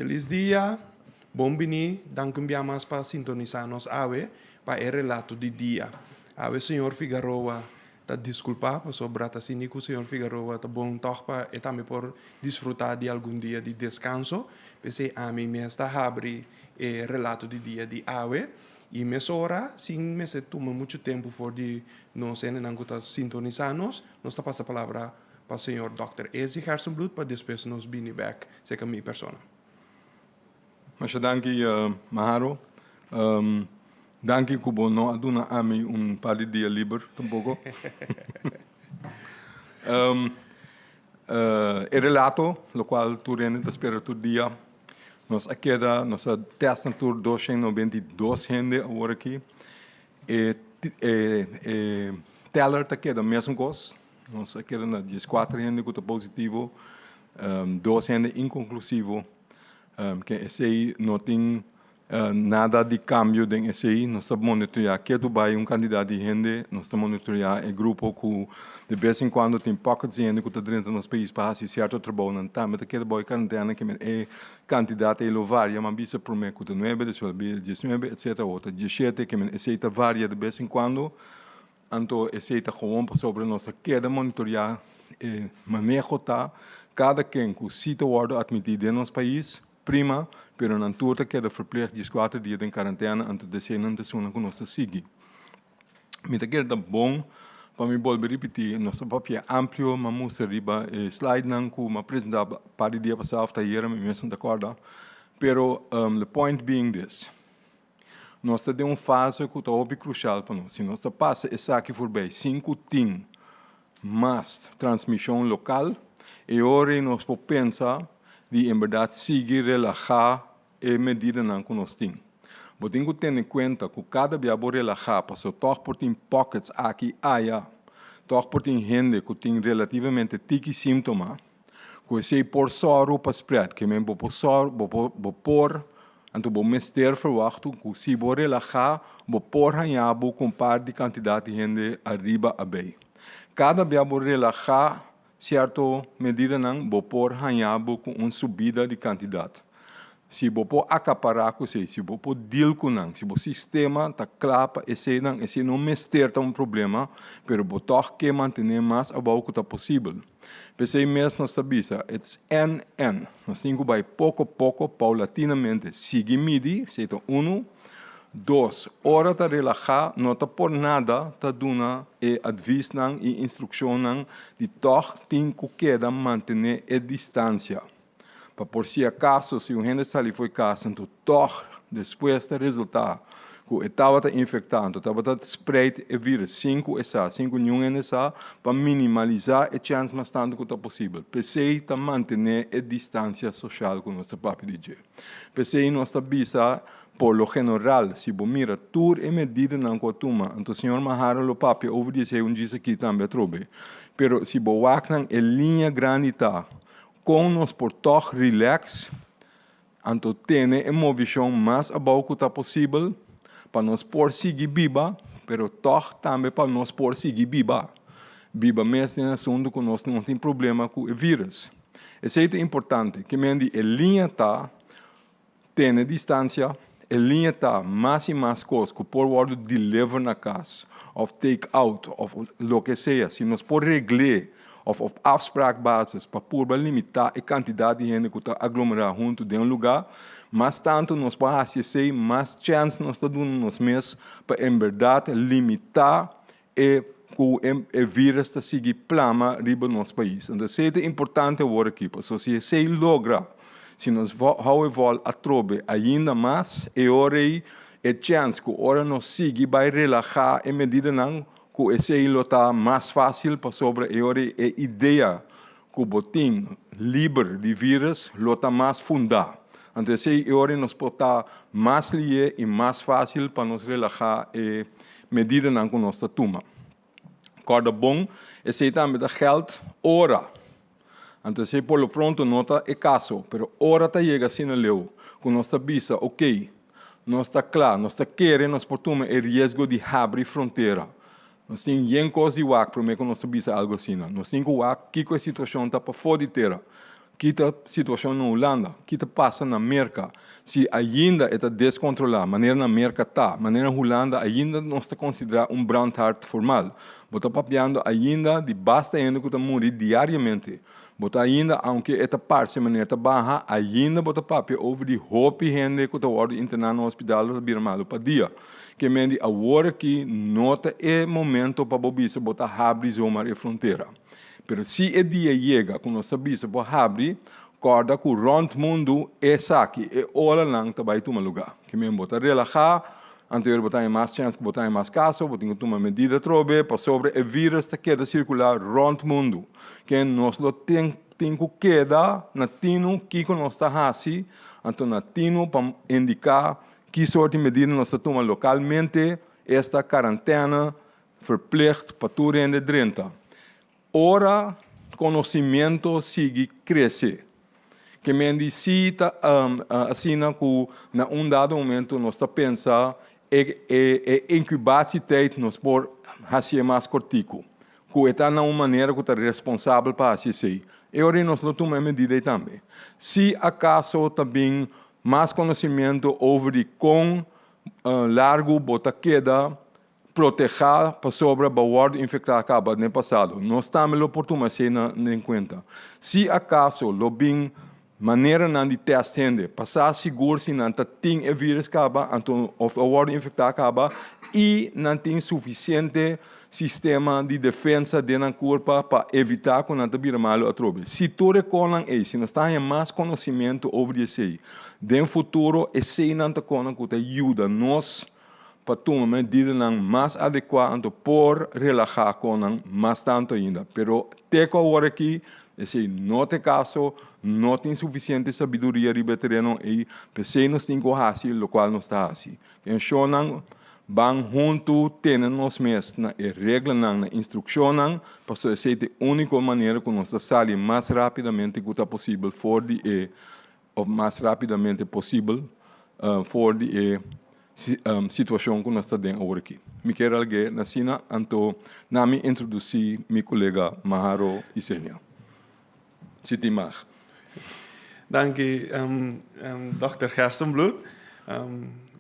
Felis dia, bon bini, danki un bia mas pa sintonisa nos awe pa e relato di dia. Awe señor Figaroa ta disculpa pasobra ta sinti cu señor Figaroa ta bon tog pa e tambe por disfruta di algun dia di descanso. P'esey ami mes ta habri e relato di dia di awe y mesora sin mester tuma mucho tempo for di nos hendenan cu ta sintonisa nos, nos ta pasa palabra pa señor Dòkter Ezi Gerstenbluth pa despues nos bini bek serka mi persona. Masha danki Maharo. Danki ku bo no a duna ami un par di dia liber tampoko. E relato, lokual tur hende ta spera tur dia, nos a keda, nos a tèst na tur 292 hende awor aki. E teller ta keda mesun kos. Nos a keda na 14 hende ku ta positivo, 2 hende inkonklusivo. Ke esei no tin nada di kambio den esei. Nos ta monitoreá ketu bai un kantidat di hende. Nos ta monitoreá e grupo ku de bes en kuando tin pockets di hende ku ta drenta nos pais pa hasi sierto trabounan. Tambe ta keda bou e karantena ke men e kantidat ei lo varia. M'a bisa promé ku ta nuebe, despues a bira diesnuebe, etsetera. Awor ta diesshete. Ke men esei ta varia de bes en kuando. Anto esei ta gewoon pasobra nos a keda monitoreá e maneho ta kada ken ku si ta wòrdu atmití den nos pais, prima, pero nan tur ta keda verpleeg 14 dia den karantena, anto desei nan ta esunnan ku nos ta sigui. Mi ta kere ta bon pa mi bolbe ripití, nos ta papia amplio, m'a mustra riba e slidenan ku m'a presentá par di dia pasá òf ta ayera, mi mes no ta kòrda, pero the point being this. Nos ta den un fase ku ta hopi krushal pa nos. Si nos ta pasa esaki forbei sin ku tin mas transmishon lokal, e ora ei nos por pensa di en bèrdat sigui relahá e medidanan ku nos tin. Bo tin ku tene kuenta ku kada bia bo relahá pasobra tòg por tin pockets aki aya, tòg por tin hende ku tin relativamente tiki símtoma. Ku esei por sòru pa spread, ke men bo por sòru, bo por, bo por, anto bo mester ferwachtu ku si bo relahá, bo por haña bo ku un par di kantidat di hende ariba abei. Kada bia bo relahá sierto medidanan, bo por haña bo ku un subida di kantidat. Si bo por akapará ku esei, si bo por deal ku nan, si bo sistema ta kla pa eseinan, esei no mester ta un problema, pero bo tòg ke mantené mas abou ku ta posibel. P'esei mes nos ta bisa, it's NN. Nos tin ku bai poko poko, paulatinamente, sigui midi, esei ta unu. Dos, ora ta relahá, no ta por nada ta duna e advisnan i instrukshonnan di tòg tin ku keda mantené e distansia. Pa por si akaso si un hende sali fo'i kas anto tòg despues ta resultá ku e tabata infektá anto tabata spreid e vírus sin ku e sa, sin ku niun hende sa, pa minimalisá e chèns mas tantu ku ta posibel. P'esei ta mantené e distansia soshal ku nos ta papia di dje. P'esei nos ta bisa por lo general si bo mira tur e medidanan ku a tuma, anto señor Mahara lo papia over di esei un djis aki tambe atrobe, pero si bo wak nan e liña grandi ta Kon nos por tòg rilèks anto tene e movishon mas abou ku ta posibel pa nos por sigui biba, pero tòg tambe pa nos por sigui biba. Biba mes den asuntu ku nos no tin problema ku e vírus. Esei ta importante. Ke men di e liña ta tene distansia, e liña ta mas i mas kos ku por wòrdu deliver na kas òf take out òf loke sea. Si nos por regl'é òf op afspraakbasis pa purba limitá e kantidat di hende ku ta aglomerá huntu den un lugá, mas tantu nos por hasi esei, mas chèns nos ta duna nos mes pa en bèrdat limitá e ku e vírus ta sigui plama riba nos pais. Entonces esei ta importante awor aki, pasobra si esei logra, si nos hou e vòl atrobe ainda mas, e ora ei e chèns ku ora nos sigui bai relahá e medidanan, ku esei lo ta mas fásil, pasobra e ora ei e idea ku bo tin liber di vírus lo ta mas fundá. Anto esei e ora nos por ta mas lié i mas fásil pa nos relahá e medidanan ku nos ta tuma. Kòrda bon, esei tambe ta gèld ora. Anto esei por lo pronto no ta e kaso, pero ora ta yega asina leu ku nos ta bisa, okey, nos ta kla, nos ta kere nos por tuma e riesgo di habri frontera. Nos tin yen kos di wak promé ku nos ta bisa algu asina. Nos tin ku wak kiko e situashon ta pafó di tera. Ki ta situashon na Hulanda, ki ta pasa na Merka. Si ainda e ta deskontrolá, manera na Merka ta, manera na Hulanda ainda nos ta konsiderá un brandhaard formal. Bo ta papiando ainda di basta hende ku ta muri diariamente. Bo ta ainda, aunke e ta parse manera ta baha, ainda bo ta papia over di hopi hende ku ta wòrdu interná na hospital òf ta bira malu pa dia. Ke men di awor aki no ta e momento pa bo bisa bo ta habri zomaar e frontera. Pero si e dia yega ku nos ta bisa por habri, kòrda ku rònt mundu esaki, e olanan ta bai tuma lugá. Ke men bo ta relahá, anto bo ta haña mas chèns ku bo ta haña mas kaso, bo tin ku tuma medida atrobe pasobra e vírùs ta keda sirkulá rònt mundu. Ke nos lo tin tin ku keda na tinu kiko nos ta hasi, anto na tinu pa indiká ki sort di medida nos ta tuma lokalmente, esta karantèna verplicht pa tur hende drenta. Ora conocimiento sigui crece, ke men di si ta asina cu na un dado momento nos ta pensa e e incubatietijd nos por hacié mas cortico, cu e ta na un manera cu ta responsabel pa haci esey, e ora nos lo tuma e medida ey tambe. Si acaso ta bin mas conocimiento over di con largo bo ta keda protehá pasobra bo wòrdu infektá kaba den pasado. Nos tambe lo por tuma esei na den kuenta. Si akaso lo bin maneranan di tèst hende pa sa sigur si nan ta tin e vírùs kaba anto òf a wòrdu infektá kaba i nan tin sufisiente sistema di defensa den nan kurpa pa evitá ku nan ta bira malu atrobe. Si tur e konan ei, si nos ta haña mas konosimentu over di esei den futuro, eseinan ta konan ku ta yuda nos pa tuma medidanan mas adekuá anto por relahá kon nan mas tantu ainda. Pero te ku awor aki esei no ta e kaso, no tin sufisiente sabiduria riba e tereno ei, p'esei nos tin ku hasi lokual nos ta hasi. Tenshonnan ban huntu tene nos mes na e reglanan, na instrukshonnan, pasobra esei ta e úniko manera ku nos ta sali mas rápidamente ku ta posibel for di e òf mas rápidamente posibel for di e situashon ku nos ta den awor aki. Mi kier alge na asina, anto na mi introdusí mi kolega Maharo Isenia. Si tin mag. Danki, Dòkter Gerstenbluth.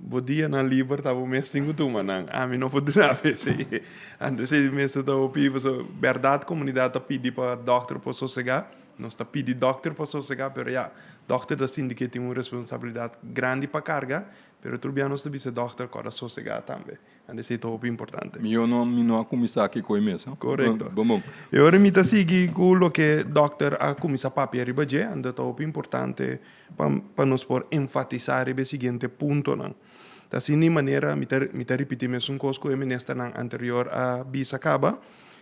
Bo dianan liber ta bo mes tin ku tuma nan. Ami no por duna bo esei. Anto esei mester ta hopi pasobra bèrdat komunidat ta pidi pa dòkter por sosegá. Nos ta pidi dòkter pa sosegá, pero ya, dòkter ta sinti ke tin un responsabilidat grandi pa karga, pero tur bia nos ta bisa dòkter kòrda sosegá tambe. Anto esei ta hopi importante. Mi yo no, mi no a kuminsá aki ku e mes, no? Korekto. Bon, bon. E ora mi ta sigui ku loke dòkter a kuminsá papia riba dje, anto ta hopi importante pa pa nos por enfatisá riba e siguiente puntonan. Ta asina di manera, mi ta mi ta ripití mesun kos ku e ministernan anterior a bisa kaba,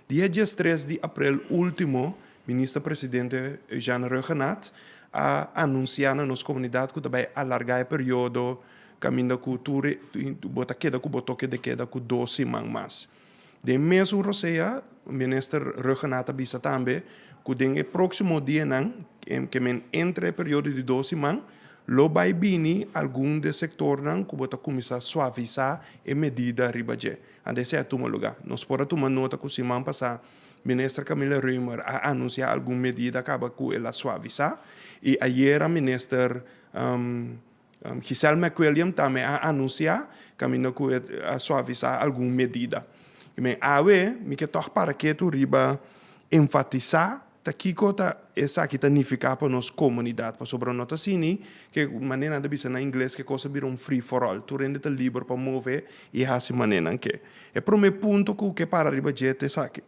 dia diestres di aprel último Minister Presidente Eugène Rhuggenaath a anunsiá na nos komunidat ku ta bai alargá e periodo kaminda ku tur bo ta keda ku bo toke de keda ku dos siman mas. Den mesun rosea Minister Rhuggenaath a bisa tambe ku den e próksimo dianan, ke men entre e periodo di dos siman, lo bai bini algun de sektornan ku bo ta kuminsá suavisá e medida riba dje. Anto esei a tuma lugá. Nos por a tuma nota ku siman pasá Minister Camilla Römer a anuncia algun medida caba cu el a suavisa y ayera Minister Giselle McWilliam tambe a anuncia caminda cu e a suavisa algun medida. Y men awe mi ke tog para ketu riba enfatisa ta kico ta esaki ta nifica pa nos comunidad pasobra no ta asini ke manera nan ta bisa na ingles ke cos a bira un free for all tur hende ta liber pa move y haci manera nan ke. E promé punto ku ke para riba dje ta esaki,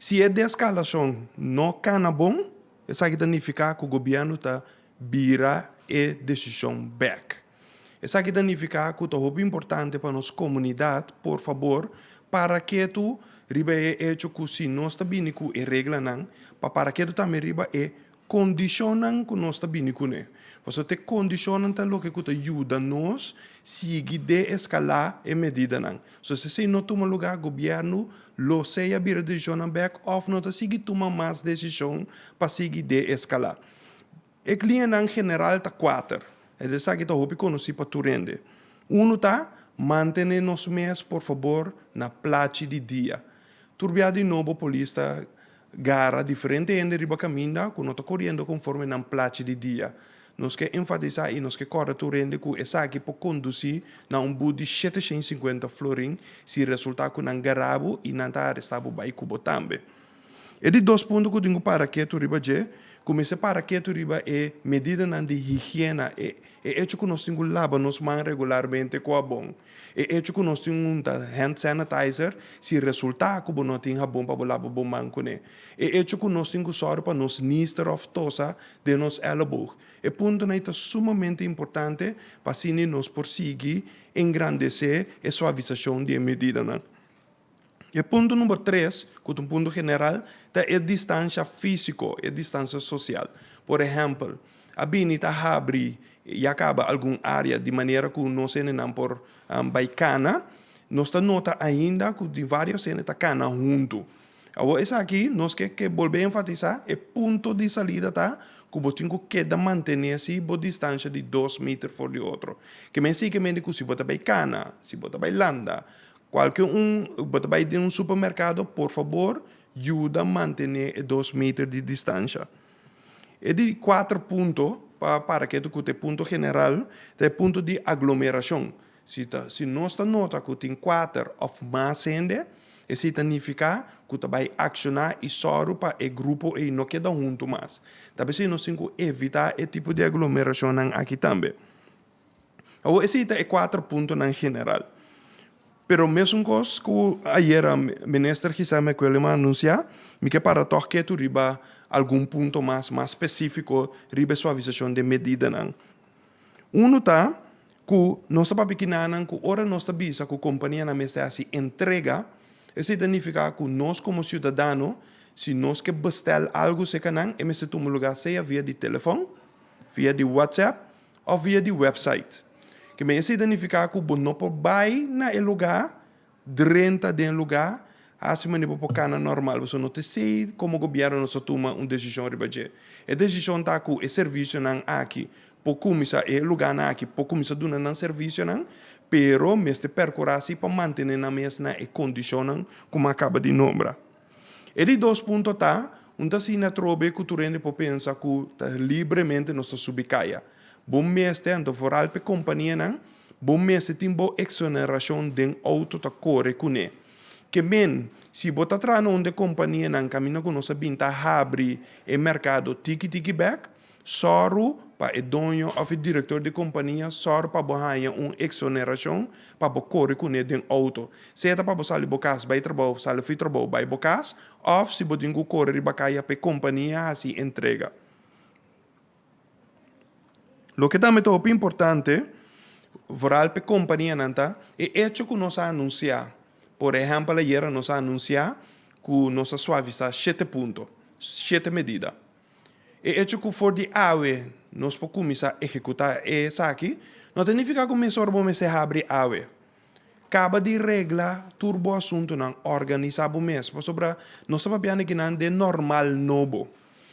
Si e deskalashon no kana bon, esaki ta nifiká ku gobièrnu ta bira e desishon bèk. Esaki ta nifiká ku ta hopi importante pa nos komunidat, por fabor, para ketu riba e echo ku si nos ta bini ku e reglanan, pa para ketu tambe riba e Kondishonnan ku nos ta bini kuné. Pasobra te kondishonnan ta loke ku ta yuda nos sigui deeskalá e medidanan. So si esei no tuma lugá, gobièrnu lo sea bira desishonnan bèk òf no ta sigui tuma mas desishon pa sigui deeskalá. E liñanan general ta kuater. Esaki ta hopi konosí pa tur hende. Unu ta, mantené nos mes por fabor na plachi di dia. Tur bia di nobo polis ta. gara diferente hende riba kaminda ku no ta koriendo konforme nan plachi di dia. Nos ke enfatisá i nos ke kòrda tur hende ku esaki por kondusí na un but di 750 florin si resultá ku nan gara bo i nan ta arestá bo bai ku bo tambe. E di dos punto ku tin ku para ketu riba dje, ku mester para ketu riba e medidanan di higiena, e e echo ku nos tin ku laba nos man regularmente ku habon, e echo ku nos tin unta hand sanitizer si resultá ku bo no tin habon pa bo laba bo man kuné, e echo ku nos tin ku sòru pa nos nister òf tosa den nos èleboog. E puntonan ei ta sumamente importante pa asina nos por sigui engrandesé e suavisashon di e medidanan. E punto number tres, ku ta un punto general, ta e distansha físiko, e distansha sosial. Por ehèmpel, a bini ta habri ya kaba algun área di manera ku nos hendenan por bai kana. Nos ta nota ainda ku tin vários hende ta kana huntu. Awor esaki nos ke ke bolbe enfatisá, e punto di salida ta ku bo tin ku keda mantené si bo distansha di dos meter for di otro. Ke men si ke mende ku si bo ta bai kana, si bo ta bai landa, Kualke un bo ta bai den un supermerkado, por fabor yuda mantené e dos meter di distansha. E di kuater punto pa para ketu ku ta e punto general ta e punto di aglomerashon. Si ta si nos ta nota ku tin kuater òf mas hende, esei ta nifiká ku ta bai akshoná i sòru pa e grupo ei no keda huntu mas. Ta p'esei nos tin ku evitá e tipo di aglomerashonnan aki tambe. Awor esei ta e kuater puntonan general. Pero mesun kos ku ayera Minister Giselle McWilliam a anunsiá, mi ke para tòg ketu riba algun punto mas mas spesífiko riba e suavisashon di e medidanan. Unu ta ku nos ta papia kinanan ku ora nos ta bisa ku kompanianan mester hasi entrega, esei ta nifiká ku nos komo siudadano si nos ke bestèl algu serka nan e mester tuma lugá sea via di telefòn, via di WhatsApp òf via di wèpsait. Ke men esei ta nifiká ku bo no por bai na e lugá, drenta den e lugá, hasi manera bo por kana normal. Pasobra no ta esei komo gobièrnu nos ta tuma un desishon riba dje. E desishon ta ku e servisionan aki por kuminsá, e lugánan aki por kuminsá duna nan servisionan, pero mester perkurá si pa mantené nan mes na e kondishonnan ku mi a kaba di nombra. E di dos punto ta, un ta asina atrobe ku tur hende por pensa ku ta libremente nos ta subi kaya. Bo mester, anto foral p'e kompanianan, bo mester tin bo eksonerashon den outo ta kore kuné. Ke men, si bo ta traha na un di e kompanianan kaminda ku nos a bin ta habri e merkado tiki tiki bèk, Sòru pa e doño òf e direktor di kompania sòru pa bo haña un eksonerashon pa bo kore kuné den outo. Sea ta pa bo sali bo kas bai trabou, sali for trabou bai bo kas, òf si bo tin ku kore riba kaya pa e kompania hasi entrega. Loke tambe ta hopi importante, vooral pa e kompanianan ta e echo ku nos a anunsiá. Por ehèmpel ayera nos a anunsiá ku nos a suavisá shete punto, shete medida. E echo ku for di awe nos por kuminsá ehekutá esaki, no ta nifiká ku mesora bo mester habri awe. Kaba di regla tur bo asuntunan, organisá bo mes, pasobra nos ta papiando akinan den normal nobo.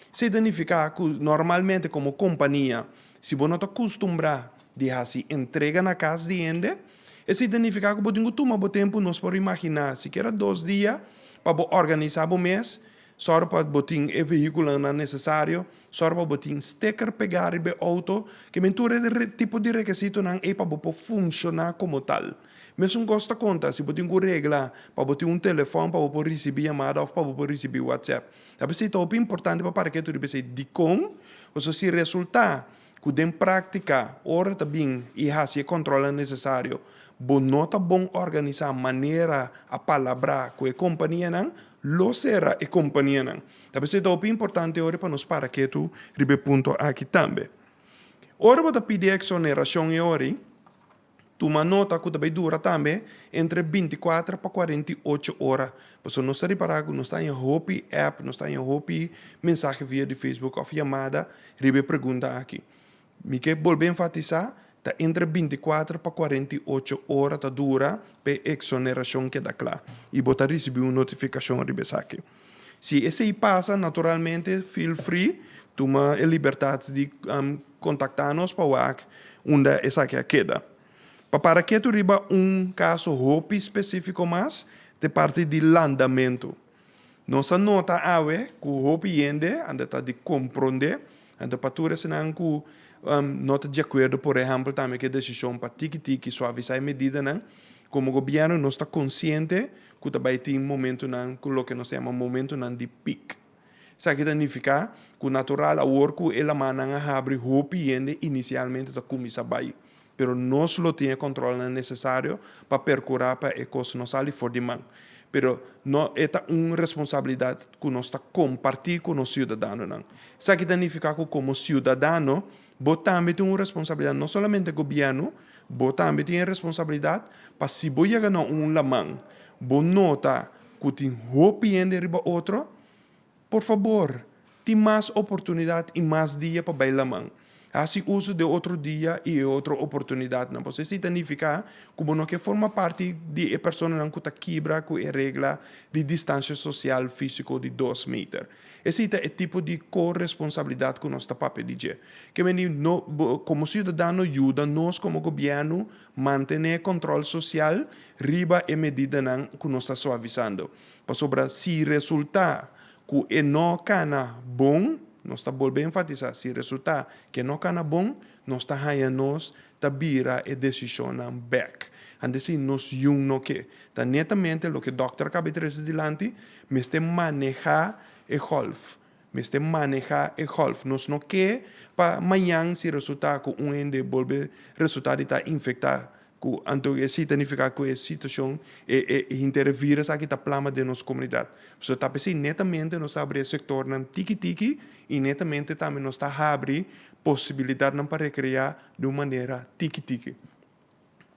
Esei ta nifiká ku normalmente komo kompania, si bo no ta kustumbrá di hasi entrega na kas di hende, esei ta nifiká ku bo tin ku tuma bo tempu, nos por imaginá sikiera dos dia pa bo organisá bo mes. Sòru pa bo tin e vehíkulonan nesesario, sòru pa bo tin sticker pegá riba e outo, ke men tur e tipo di rekesitonan ei pa bo por funshoná komo tal. Mesun kos ta konta si bo tin ku regla pa bo tin un telefòn pa bo por risibí yamada òf pa bo por risibí WhatsApp. Ta p'esei ta hopi importante pa para ketu riba esei. Dikon? Pasobra si resultá ku den práktika ora ta bin i hasi e kòntròlnan nesesario, bo no ta bon organisá manera a palabrá ku e kompanianan, lo sera e kompanianan. Ta p'esei ta hopi importante ora pa nos para ketu riba e punto aki tambe. Ora bo ta pidi eksonerashon e ora ei, Tuma nota ku ta bai dura tambe entre 24 pa 48 ora. Pasobra nos ta ripará ku nos ta haña hopi app, nos ta haña hopi mensahe via di Facebook òf yamada riba e pregunta aki. Mi ke bolbe enfatisá, ta entre 24 pa 48 ora ta dura pa e eksonerashon keda kla i bo ta risibí un notifikashon riba esaki. Si esei pasa, naturalmente feel free, tuma e libertat di kontaktá nos pa wak unda esaki a keda. Pa para ketu riba un kaso hopi spesífiko mas, ta e parti di landamentu. Nos a nota awe ku hopi hende anda ta di komprondé, anto pa tur esnan ku no ta di akuerdo por ehèmpel tambe ku e desishon pa tiki tiki suavisá e medidanan, komo gobièrnu nos ta konsiente ku ta bai tin momentunan ku loke nos ta yama momentunan di pik. Esaki ta nifiká ku natural awor ku e lamannan a habri hopi hende inisialmente ta kuminsá bai. Pero nos lo tin e kòntròlnan nesesario pa perkurá pa e kos no sali for di man. Pero no e ta un responsabilidat ku nos ta kompartí ku nos siudadanonan. Esaki ta nifiká ku komo siudadano bo tambe tin un responsabilidat, no solamente gobièrnu, bo tambe tin e responsabilidat pa si bo yega na un laman bo nota ku tin hopi hende riba otro, Por fabor, tin mas oportunidat i mas dia pa bai laman. Hasi uso di e otro dia i e otro oportunidatnan. Pasobra esei ta nifiká ku bo no ke forma parti di e personanan ku ta kibra ku e regla di distansia sosial físiko di dos meter. Esei ta e tipo di ko-responsabilidat ku nos ta papia di dje. Ke meni no, bo komo siudadano yuda nos komo gobièrnu mantené kòntròl sosial riba e medidanan ku nos ta suavisando. Pasobra si resultá ku e no kana bon, nos ta bolbe enfatisá, si resultá ku e no kana bon, nos ta haña nos ta bira e desishonnan bèk. Antes si nos yun no ke. Ta netamente loke dòkter a kaba di trese dilanti, mester manehá e gòlf. Mester manehá e gòlf. Nos no ke pa mañan si resultá ku un hende bolbe resultá di ta infektá Ku anto esei ta nifiká ku e situashon, e e hinter e vírus aki ta plama den nos komunidat. So ta p'esei netamente nos ta habri e sektornan tiki tiki i netamente tambe nos ta habri posibilidatnan pa rekreá di un manera tiki tiki.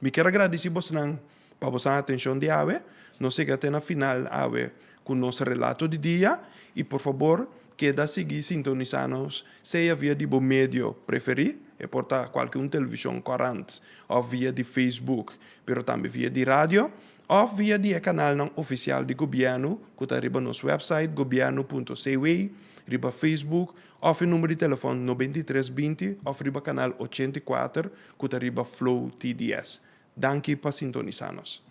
Mi kier a gradisí bosnan pa boso atenshon di awe. Nos yega te na final awe ku nos relato di dia i por fabor keda sigui sintonisá nos sea via di bo medio preferí, e por ta kualke un televishon, korant òf via di Facebook, pero tambe via di radio òf via di e kanalnan ofisial di gobièrnu ku ta riba nos wèpsait gobièrnu punto cw, riba Facebook òf e number di telefòn 93 20 òf riba kanal 84 ku ta riba Flow TDS. Danki pa sintonisá nos.